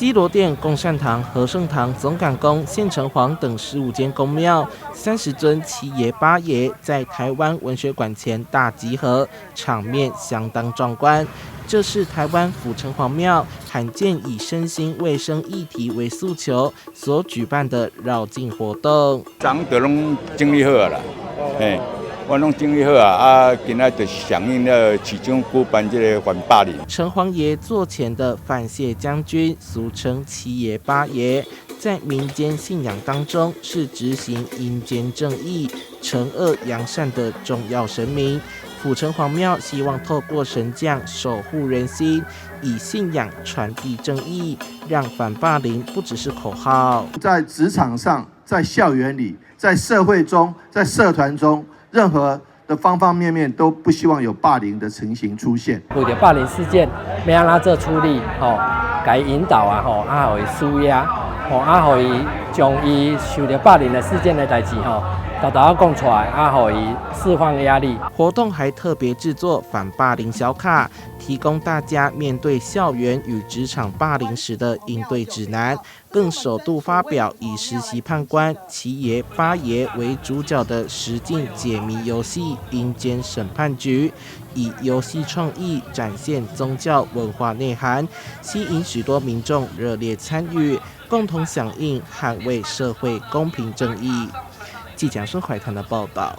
西螺殿、共善堂、和盛堂、总感宫、县城隍等15間宮廟，30尊七爺八爺在台灣文學館前大集合，場面相當壯觀。這是台灣府城隍廟罕見以身心衛生議題為訴求所舉辦的繞境活動。昨就攏整理好啦，嘿，我攏整理好啊，啊，今仔就是響應了市長舉辦這個反霸凌。城隍爺座前的范謝將軍，俗稱七爺八爺，在民間信仰當中是執行陰間正義、懲惡揚善的重要神明。府城隍廟希望透過神將守護人心，以信仰傳遞正義，讓反霸凌不只是口號。在職場上，在校園裡，在社會中，在社團中，任何的方方面面都不希望有霸凌的情形出現。遇著霸凌事件，欲按怎做處理？吼，共伊引導啊，吼，啊，予伊紓壓，吼，啊，予伊將伊受著霸凌的事件的代誌，吼，沓沓仔講出來，啊，予伊釋放壓力。活動還特別製作反霸凌小卡，提供大家面對校園與職場霸凌時的應對指南。更首度發表以實習判官七爺八爺為主角的實境解謎遊戲《陰間審判局》，以遊戲創意展現宗教文化內涵，吸引許多民眾熱烈參與，共同響應捍衛社會公平正義。記者孫懷談的報道。